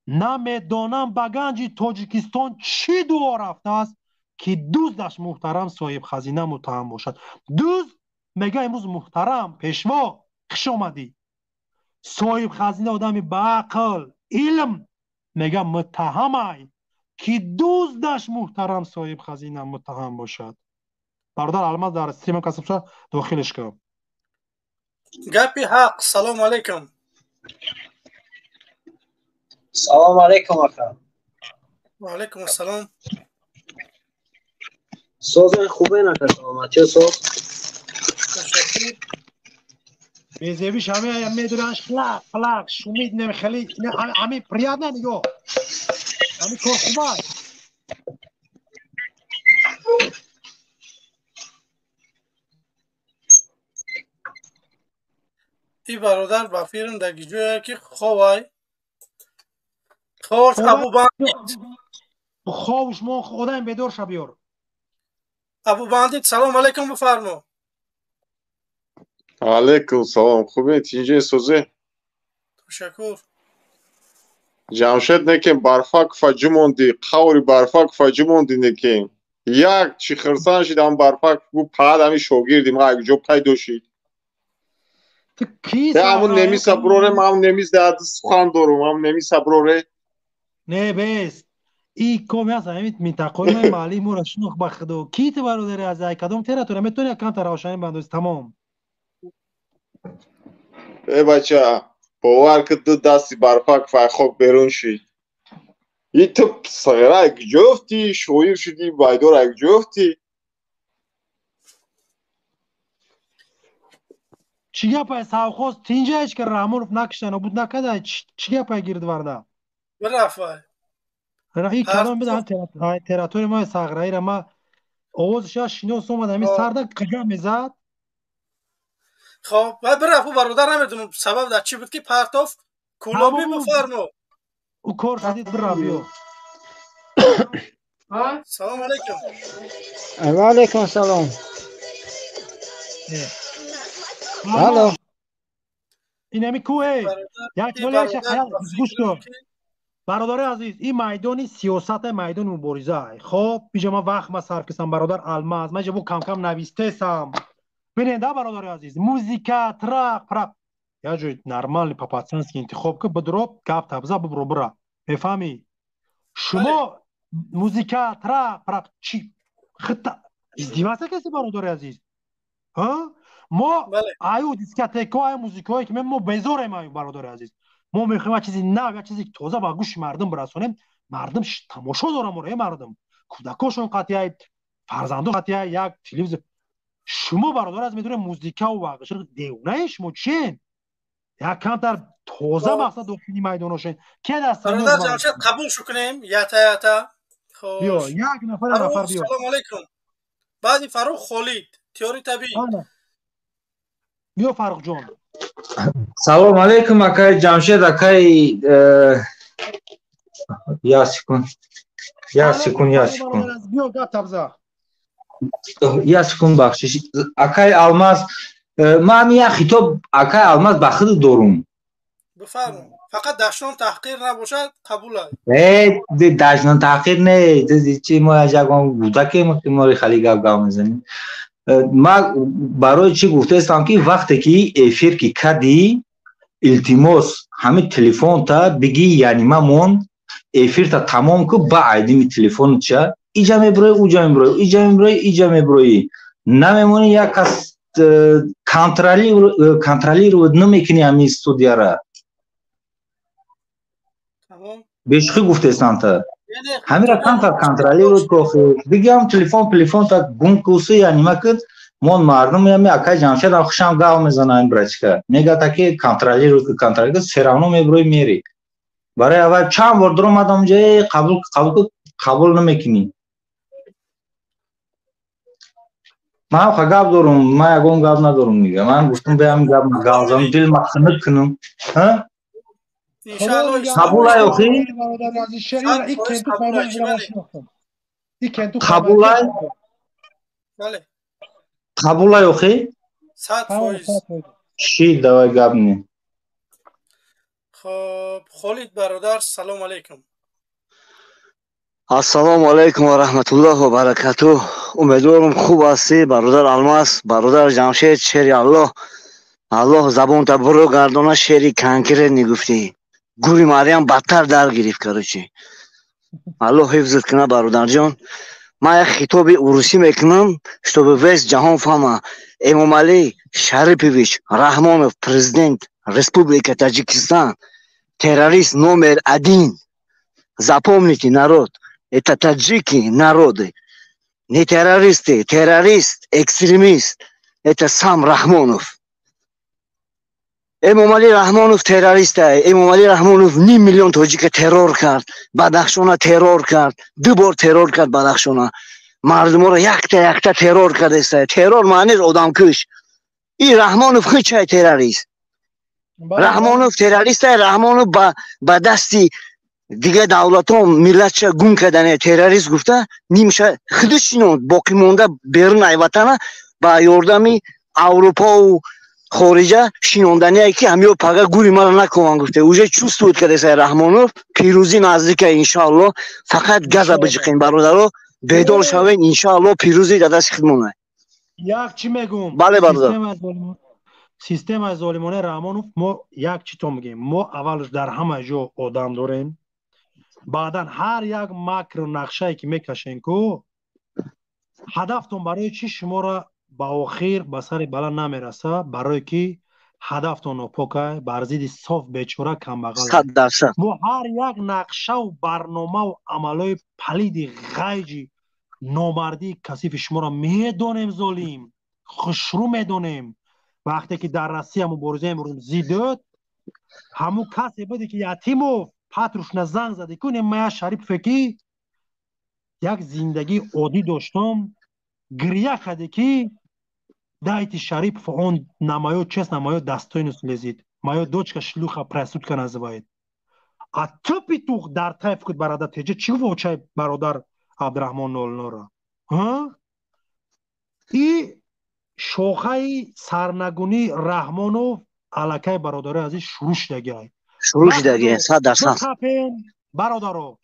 Намедонам ба ганҷи Тоҷикистон чӣ дуо рафтааст, ки дуздаш муҳтарам соҳибхазина муттаҳам бошад. Дузд мега имрӯз муҳтарам пешво хуш омадӣ. Соҳибхазина одами баақл, илм мега муттаҳамай, ки дуздаш муҳтарам соҳибхазина муттаҳам бошад. Бародар Алмаз дар стрим касбша дохилиш кун. Гапи ҳақ. Салому алайкум. Салом алейкум, ака. Ва алайкум ассалом. Созен хубен, ака, саломатӣ соз. Ташаккур. Безебиш ҳаме медонаш флақ флақ шумид хеле ҳами приятно нигоҳ. Ҳами кор хуб аст. И бародар ба фирм дар ҷое ки ховай. Хош Абубандит. Ховш мо одам бедор ша биёр. Абубандит, салом алейкум, бифармо. Алейкум салом. Хубе, тинҷе созе? Ташаккур. Ҷамшед некем барфак фаҷумонди, қаври барфак фаҷумонди некем. Як чӣ хирсан шидам барфак гу паад ҳами шогирди ма як ҷо пайдо шид. Ҳамун немиса броре, ман немис дар сухан дорум, ҳамун немиса броре. Не бес. И ком аст ҳамин минтақаи мо маҳаллии моро шинох ба худо. Ки ту бародари аз ай кадом территория метавонӣ як камтар равшанӣ бандозӣ тамом. Э бача, бовар ки ду дасти барфак файхок берун шид. И ту сағира як ҷофтӣ, шоир шудӣ, байдор як ҷофтӣ. Чӣ гапай савхоз тинҷа ҳеч ки Раҳмонов накишта нобуд накарда, чӣ гапай гирдварда? Бирафай. И кадом бида территория мо сағраира ма овозаш я шинос омад ҳамин сарда қига мезад. Хоб, ва бираф ӯ бародар намедонам сабаб дар чӣ буд ки партоф Кулоби бифармо. Ӯ кор шадид бираф ё. Салом алейкум. Ва алейкум салом. Алло. Инами кӯе. Як гӯш кун. Бародари азиз, ин майдони сиёсат, майдони мубориза. Хоб, иҷа ман вақт ма сарф кисам, бародар Алмаз, ман иҷа бо кам-кам навистесам. Бинед, да, бародари азиз, музика, трак, прак. Як ҷои нормальный по-пацански интихоб ки бидро, гап табза бибро бира. Мефаҳмӣ? Шумо музика, трак, прак чи хита издеваться каси, бародари азиз? Ҳа? Мо аю дискотеко, аю музикаҳое ки мо безорем, аю бародари азиз. Мо мехоҳем як чизи нав, як чизи тоза ба гӯши мардум бирасонем. Мардум тамошо дорам моро, э мардум. Кӯдакошон қатъияй, фарзандо қатъияй, як телевизор. Шумо бародар аз медонем музикаву вағш девонаи шумо чиен? Як камтар тоза мақсад дохили майдоношен. Ки даст бародар Ҷамшед қабул шукунем ята ята. Хош. Биё, як нафар нафар биё. Салом алейкум. Баъди Фарух Холид, теори табиӣ. Биё Фарух ҷон. Салом алейкум, акай Ҷамшед, акай як секунд. Як секунд, як секунд. Биё гап табза. Як секунд, бахшиш. Акай Алмаз, ман як хитоб акай Алмаз ба худ дорум. Бифармо. Фақат дашном таҳқир набошад, қабул аст. Э, дашном таҳқир не, чи мо ягон гудакем ки моро хали гап гап мезанем. Ман барои чӣ гуфтаистам, ки вақте ки эфир ки кардӣ, илтимос, ҳамин телефонта бигӣ, яъни ма монд, эфирта тамом ку, ба айдими телефонча иҷа мебироӣ, уҷа мебироӣ, иҷа мебироӣ, иҷа мебироӣ, намемонӣ, як кас контролировать намекунӣ ҳамин студияра. Бешухӣ гуфтаистанта, ҳамира камтар контролировать ку, бигам телефон телефонта гум куси, яъни ма куд мон мардум ями акай Ҷамшедам хушам гав мезана, ин брачка мега таки контролировать ку, контролировать, всё равно мебироӣ, мери. Барои аввал чанд бор дуромадам ҷа, қабул қабул қабул намекунӣ. Ман ха гап дорум, ман ягон гап надорум дига. Ман гуфтам беам гап гап занам, дил ма хунук кунам. Ҳа, қабулай охи, қабулай, қабулай охи. Чӣ, давай, гап не. Хоб, Холид бародар, салом алейкум. Ассалому алайкум ва раҳматуллоҳи ва баракатуҳ. Умедворам хуб ҳастӣ, бародар Алмаз, бародар Ҷамшед, шери Аллоҳ. Аллоҳ забонта буро гардона, шери конкретно гуфтӣ. Гури Марьям бадтар дар гирифт, короче. Аллоҳ ҳифзат кунад, бародарҷон. Ман як хитоби урусӣ мекунам, чтобы весь ҷаҳон фаҳма. Эмомалӣ Шарипович Раҳмонов, президент Республика Таджикистан, террорист номер один. Запомните, народ, это таджики народы, не террористы. Террорист, экстремист, это сам Рахмонов. Эмомалӣ Раҳмонов террорист. Эмомалӣ Раҳмонов ним миллион тоҷика террор кард, Бадахшона террор кард, ду бор террор кард Бадахшона. Мардуморо якта якта террор кардеста. Террор маъниш одамкуш. И Раҳмонов хичай террорист. Раҳмонов террориста, Раҳмонов ба дасти дигар давлатҳо миллатша гум кардане террорист гуфта, нимша худаш шинонд, боқӣ монда берун ай ватана ба ёрдами Аврупову хориҷа шинондание ки ҳамиё пага гури мара накунанд гуфта. Уже чувствует кардеса Раҳмонов, пирӯзӣ наздика, иншоаллоҳ. Фақат газа биҷиқем, бародаро, бедор шавем, иншоаллоҳ, пирӯзӣ дар дасти худмон. Як чӣ мегӯм? Бале, бародар. Системаи золимонаи Раҳмонов, мо як чӣ то мегӯем: мо аввалш дар ҳама ҷо одам дорем, баъдан ҳар як макру нақшае ки мекашем ку ҳадафтон барои чӣ шуморо ба охир ба сари баланд намераса? Барое ки ҳадафтон нопокай, бар зидди соф бечора камбағал. Мо ҳар як нақшаву барномаву амалҳои палиди ғайҷи номардии касифи шуморо медонем, золим, хушрӯ медонем. Вақте ки дар Россия мубориза мебурдем зидд ҳамун касе буде ки Ятимов Патрушна занг зади ку, мая Шарипове ки як зиндагии оддӣ доштам, гиря карде ки дайте Шарипов, он на моё честь, на моё достоинство лезет, моё дочка шлюха, проститутка называет. А ту петух дар тайф куд бародар теҷа чӣ гуфт очай бародар Абдураҳмон Нолнора? И шохаи сарнагунии Раҳмонов аллакай, бародарои азиз, шурӯъ шудагиай. Шурӯъ шудагиай, 100%. Бародаро,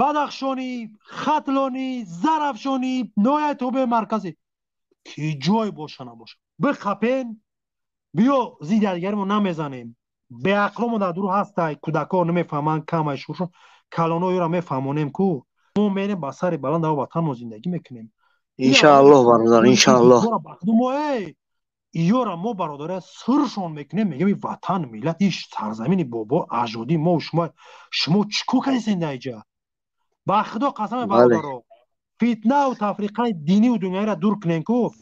Бадахшонӣ, Хатлонӣ, Зарафшонӣ, ноҳияи тобеи марказӣ, ки ҷой боша набоша, бихапен, биё зидди якдигаримон намезанем. Беақломо дар дур ҳастай, кӯдакҳо намефаҳманд, камай шуршон, калоноёро мефаҳмонем ку мо мерем ба сари баланд ава ватанмо зиндагӣ мекунем. Иншоаллоҳ, бародар, иншоаллоҳ. Иёра мо, бародаря, сиршон мекунем, мегӯем и ватан, миллат, иш сарзамини бобо аҷдодии мо. Шумо, шумо чӣ кор кардесен дар иҷа? Ба худо қасаме, бародаро, фитнаву тафриқаи диниву дунёиро дур кунем ку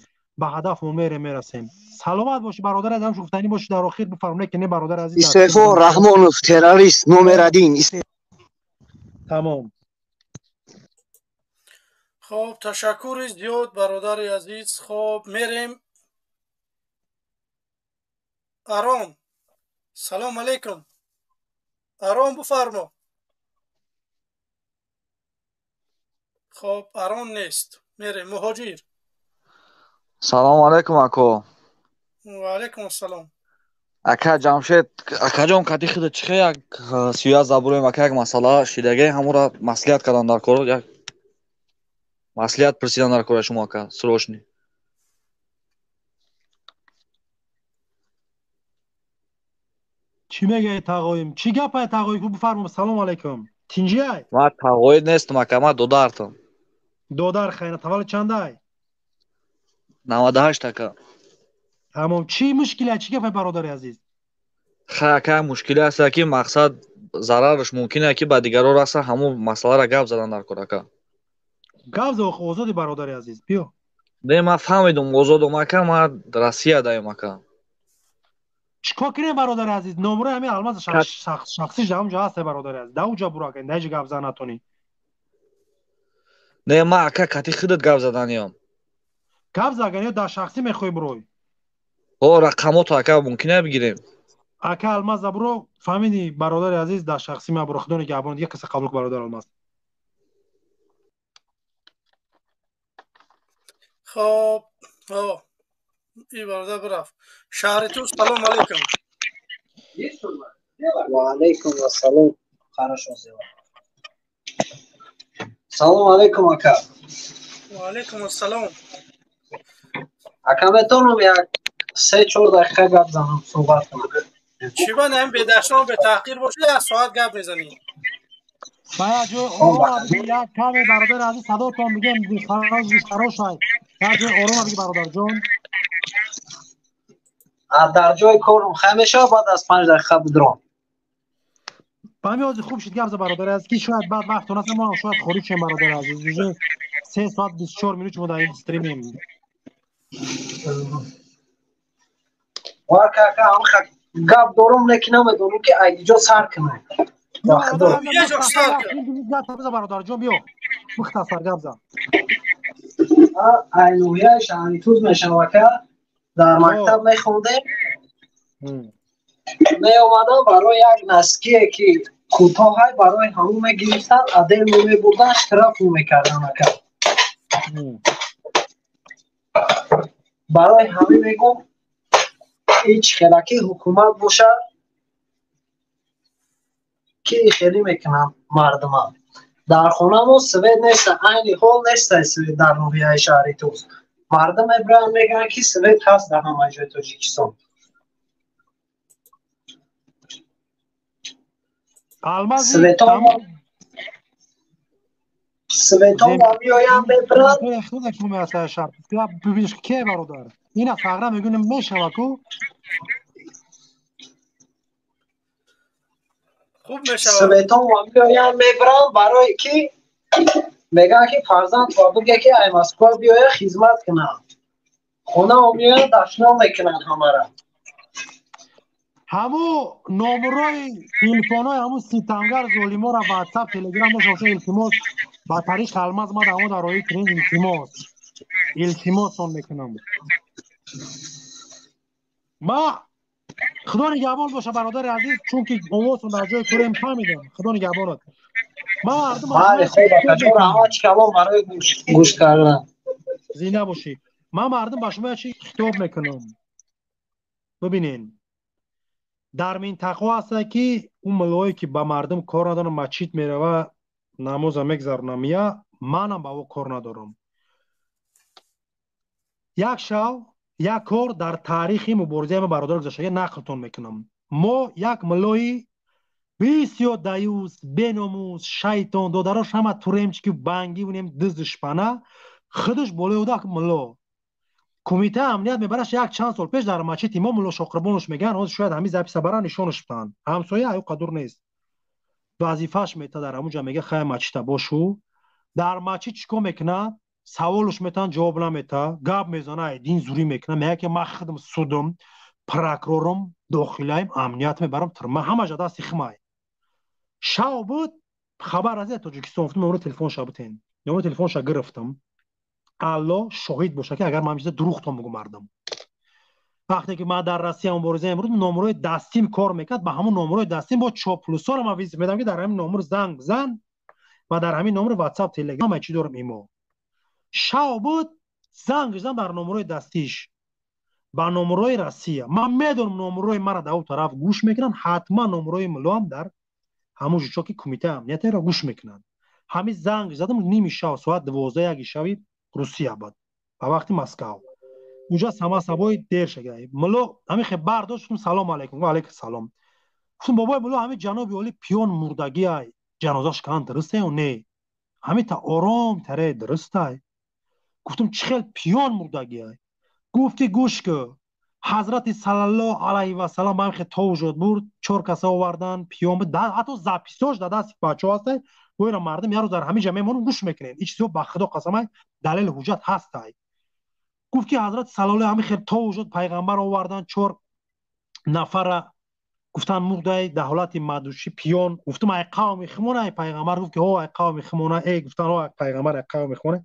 ба ҳадафмон мерем, мерасем. Саломат бошӣ, бародар азам, гуфтанӣ бошӣ дар охир бифармоед, ки не, бародар азиз. Истеъфо Раҳмонов террорист номер один. Тамом. Хоб, ташаккури зиёд, бародари азиз. Хоб, мерем. Арон, салом алейкум. Арон, бифармо. Хоб, Арон нест, мерем Муҳоҷир. Салому алейкум, ако. Ва алейкум ассалом. Ака Ҷамшед, акаҷон, кати худа чихе як сиёя забурем, ака, як масъала шидаге, ҳамура маслиҳат кардан дар кор, як маслиҳат пурсидан дар кора шумо, ака, срочный. Чӣ мегӯяд тағоим? Чӣ гапай, тағои? Бифармо, салому алейкум, тинҷиай? Ман тағои нестам, ака, ман додартам. Додар, хайна, таваллуд чандай? 98, ака. Тамом, чӣ мушкиле, чӣ гапай, бародари азиз? Ха, ака, мушкиле аст ки мақсад зарараш мумкин ки ба дигарон раса, ҳамун масъаларо гап задан дар кор, ака. Гап за, озоди, бародари азиз, биё. Не, ман фаҳмидум, озодум, ака, ман Россия даем, ака. Чӣ кор кунем, бародари азиз? Номраи ҳамин Алмаз шахсиш дар онҷо ҳаст, бародари азиз, дар онҷо буро, ака, дар ҷо гап зан натонӣ. Не, ман, ака, кати худат гап заданиям. Гап заган ё дар шахсӣ мехоҳӣ бурой? О, рақамото, ака, мумкин бигирем? Ака Алмаз, буро, фаҳмидӣ, бародари азиз, дар шахсӣ ма буро, худо нигаҳбон, дигар касе қабул, бародар Алмаз. Хоб, и бародар бирафт. Шаҳри ту, салом алейкум. Ва алайкум ассалом. Хорошо сделал. Салом алейкум, ака. Ва алейкум ассалом. Ака, метавонам як 3-4 дақиқа гап занам, суҳбат кунам? Чӣ ба ин бедашном бетаҳқир бошӣ, як соат гап мезанӣ. Як каме бародар азиз садотон мегем дилхарош дилхарошай. Як ҷои ором биги бародарҷон. Дар ҷои корм хай мешавад баъд аз 5 дақиқа бидром. Ба ҳамин ҳозир хуб шуд гап за бародари азиз, ки шояд баъд вақт наста мо шояд хориҷ шем бародари азиз. Уже 3 соат 24 минут шумо дар ин стримем. Варка ака, ҳамха гап дорум, лекин намедонам ки айдиҷо сар кунам. Бародарҷон биё мухтасар гап зан. Ай ноҳияи Шаҳритуз мешавам ака. Дар мактаб мехондем, меомадам барои як наские ки кӯтоҳай, барои ҳамун мегирифтанд, адел мебурдан, штраф мекардан ака. Барои ҳамин мегӯм, ҳеҷ хелаки ҳукумат бошад ки хеле мекунанд мардума. Дар хонамо свет нест, айни ҳол нест свет дар ноҳияи шаҳри Туз. Мардум мебиранд, мегӯянд ки свет ҳаст дар ҳама ҷои Тоҷикистон. Светон меоянд, мебиранд. Ке бародар? Ина фағра мегӯем мешава ку? Хуб мешавад. Светон меоянд, мебиранд, барои ки мегӯянд ки фарзанд то бигӯя ки ай Москва биёя хизмат кунад. Хона меоянд, дашном мекунанд ҳамара. Ҳаму номерои телефонҳои ҳаму ситамгар золимора ватсап, телеграм дошта бошад, илтимос ба тариқи Алмаз ма дар дар роҳи трен илтимос. Илтимосон мекунам. Ма худо нигаҳбон боша бародари азиз, чунки овозтон дар ҷои корем фаҳмидам. Худо нигаҳбонат. Ма мардум Бале, хуб акаҷон, раҳмат калом барои гӯш кардан. Зинда бошӣ. Ман мардум ба шумо як чиз хитоб мекунам. Бибинен. Дар минтақаҳо ҳастанд ки ӯ муллое ки ба мардум кор надорам, масҷид мерава, намоза мегзаронам, я манам ба ӯ кор надорам. Як шав, як кор дар таърихи муборизаи ма бародар гузаштага нақлтон мекунам. Мо як муллои бисёр даюс, беномус, шайтон, додарош ҳама туремчики бангӣ унем дизду шпана, худаш болои ӯ мулло. Кумитаи амният мебараш як чанд сол пеш дар масҷиди мо мулло Шоқирбонош мегӯянд, ҳозир шояд ҳамин записа баран нишонаш бидиҳанд. Ҳамсоя аю қадур нест. Вазифааш мета дар ҳамун ҷо мега хай масҷида бошу. Дар масҷид чӣ кор мекунад? Саволш метан ҷавоб намета, гап мезана, дин зурӣ мекунад, мега ки ман худам судам, прокурорам, дохилаем, амният мебарам, тюрма ҳамааш дасти химай. Шав буд, хабар аз Тоҷикистон гуфтам, номери телефонша битен. Номери телефонша гирифтам. Алло шоҳид боша ки агар ман чиза дурӯғтон бигӯ мардум. Вақте ки ман дар Россия мубориза имрӯз номерои дастим кор мекард, ба ҳамон номерои дастим бо чоплусоро ман визит медам ки дар ҳамин номер занг бизан ва дар ҳамин номер WhatsApp, Telegram ҳама чӣ дорам имо. Шав буд, занг зам дар номерои дастиш ба номерои Россия. Ман медонам номерои мара дар он тараф гӯш мекунанд, ҳатман номерои муллоам дар ҳамон ҷо ки кумитаи амниятро гӯш мекунанд. Ҳамин занг задам ними шав, соат 12 шави Русия буд, ба вақти Москва. Уҷа сама сабои дер шагай. Мулло ҳамин хе бардошт, гуфтам салом алейкум, ва алейкум салом. Гуфтам бобои мулло, ҳамин ҷаноби олӣ пиён мурдагӣ ай, ҷанозаш кан дуруст ё не? Ҳамин та ором таре дуруст ай. Гуфтам чӣ хел пиён мурдагӣ ай? Гуфт ки гӯш кун, ҳазрати саллаллоҳу алайҳи васаллам ба ҳамин хе товжод бурд, 4 каса овардан, пиён буд, ҳатто записош дар дасти бачаҳо ҳастай. Гӯяра мардум як рӯз дар ҳамин ҷа мемонем, гӯш мекунем. Ин чизҳо ба худо қасамай далели ҳуҷҷат ҳастай. Гуфт ки ҳазрати саллаллоҳу ҳамин хел товжод пайғамбар овардан, 4 нафара гуфтан мурдай дар ҳолати мадушӣ пиён. Гуфтам ай қавми химона, ай пайғамбар гуфт ки ҳо ай қавми химона, эй гуфтан ҳо ай пайғамбар ай қавми химона.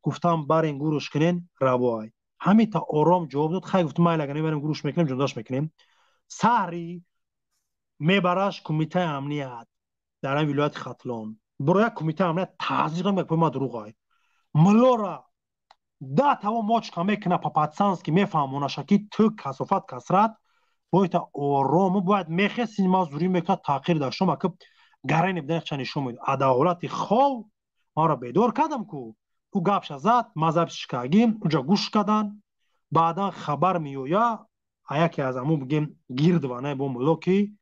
Гуфтам барин гӯрш кунен равоай. Ҳамин та ором ҷавоб дод. Хай гуфтам майли агар мебарем гӯрш мекунем, ҷундаш мекунем. Саҳри мебараш кумитаи амният дар ҳамин вилояти Хатлон. Биро як кумитаи амният таъзиқ мекунад, пой ма дурӯғ ай. Муллора да таво мочка мекуна по-пацански мефаҳмонаша ки ту касофат касрат Бояд орому бояд мехестин, ма зурӣ мекард, таъхир дар шума ки гарани будан ча нишон медод. Адолати хов маро бедор кардам ку, ӯ гапша зад, ма записш кардагим, уҷа гӯш кардан. Баъдан хабар меоя, а яке аз аму бигем гирд ванай бо мулло ки